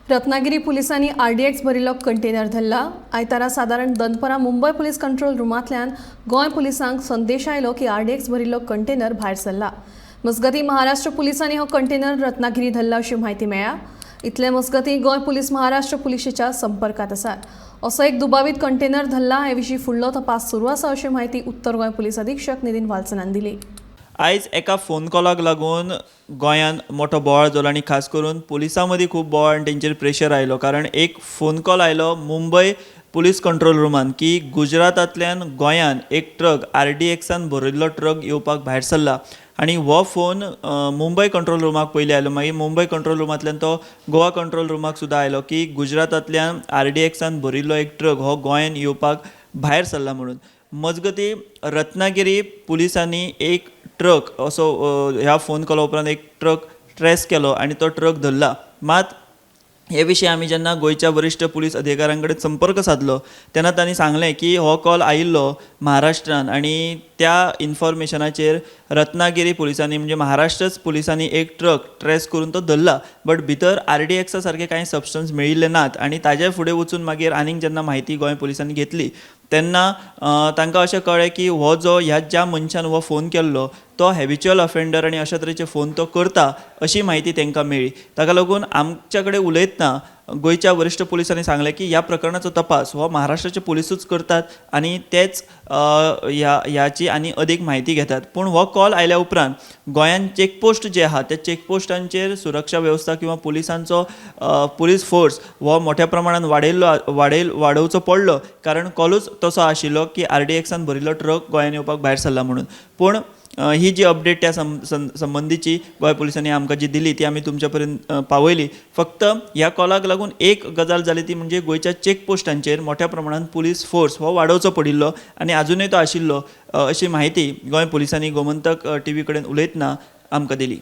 रत्नागिरी पुलिसांनी आरडीएक्स भरिल्लो कंटेनर धरला. आयतारा सादारण दनपरां मुंबय पुलीस कंट्रोल रुमांतल्यान गोंय पुलिसांक संदेश आयलो की आरडीएक्स भरिल्लो कंटेनर भायर सरला. मजगतीं, महाराष्ट्र पुलिसांनी हो कंटेनर रत्नागिरी धरला अशी म्हायती मेळ्ळ्या. इतले मजगतीं, गोंय पुलीस महाराष्ट्र पुलिशेच्या संपर्कात आसात. असो एक दुबावीत कंटेनर धरला. हे विशीं फुडलो तपास सुरू आसा अशी म्हायती उत्तर गोंय पुलीस अधीक्षक नितीन वाल्सनान दिली. आयज एका फोन कॉलाक लागून गोंयांत मोठो बोवाळ जालो आनी खास करून पुलिसां मदीं खूब बोवाळ आनी तेंचेर प्रेशर आयलो, कारण एक फोन कॉल आयलो मुंबय पुलीस कंट्रोल रुमान की गुजरातांतल्यान गोंयांत एक ट्रक, आरडीएक्सान भरिल्लो ट्रक येवपाक भायर सरला. आनी हो फोन मुंबय कंट्रोल रुमाक पयलीं आयलो. मागीर मुंबय कंट्रोल रुमांतल्यान तो गोवा कंट्रोल रुमाक सुद्दां आयलो की गुजरातांतल्यान आरडीएक्सान भरिल्लो एक ट्रक हो गोंयांत येवपाक भायर सरला म्हणून. मजगतीं, रत्नागिरी पुलिसांनी एक ट्रक असो ह्या फोन कॉला उपरांत एक ट्रक ट्रेस केलो आनी तो ट्रक धरला. मात हे विशीं आमी जेन्ना गोंयच्या वरिश्ठ पुलीस अधिकाऱ्यां कडेन संपर्क सादलो तेन्ना तांणी सांगलें की हो कॉल आयिल्लो महाराष्ट्रान आनी त्या इन्फॉर्मेशनाचेर रत्नागिरी पुलिसांनी, म्हणजे महाराष्ट्रच पुलिसांनी एक ट्रक ट्रेस करून तो धरला, बट भितर आरडीएक्सा सारके कांय सबस्टन्स मेळिल्ले नात. आनी ताजे फुडें वचून मागीर आनीक जेन्ना म्हायती गोंय पुलिसांनी घेतली तेन्ना तांकां अशें कळ्ळें की हो जो ह्या ज्या मनशान हो फोन केल्लो तो हॅबिच्युअल ऑफेंडर आनी अशा तरेचे फोन तो करता अशी म्हायती तांकां मेळ्ळी. ताका लागून आमच्या कडेन उलयतना गोंयच्या वरिश्ठ पुलिसांनी सांगलें की ह्या प्रकरणाचो तपास हो महाराष्ट्राचे पुलिसूच करतात आनी तेच ह्या ह्याची आनी अदीक म्हायती घेतात. पूण हो कॉल आयल्या उपरांत गोंयांत चॅकपोस्ट जे आहा त्या चॅकपोस्टांचेर सुरक्षा वेवस्था किंवा पुलिसांचो पुलीस फोर्स हो मोठ्या प्रमाणान वाडयल्लो वाडयल वाडोवचो पडलो, कारण कॉलूच तसो आशिल्लो की आरडीएक्सान भरिल्लो ट्रक गोंयांत येवपाक भायर सरला म्हणून. पूण ही जी अपडेट त्या संबंदीची गोंय पुलिसांनी आमकां जी दिली ती आमी तुमच्या पर्यंत पावयली. फक्त ह्या कॉलाक लागून एक गजाल जाली, ती म्हणजे गोंयच्या चॅकपोस्टांचेर मोठ्या प्रमाणान पुलीस फोर्स हो वाडोवचो पडिल्लो आनी आजुनूय तो आशिल्लो अशी म्हायती गोंय पुलिसांनी गोमंतक टीव्ही कडेन उलयतना आमकां दिली.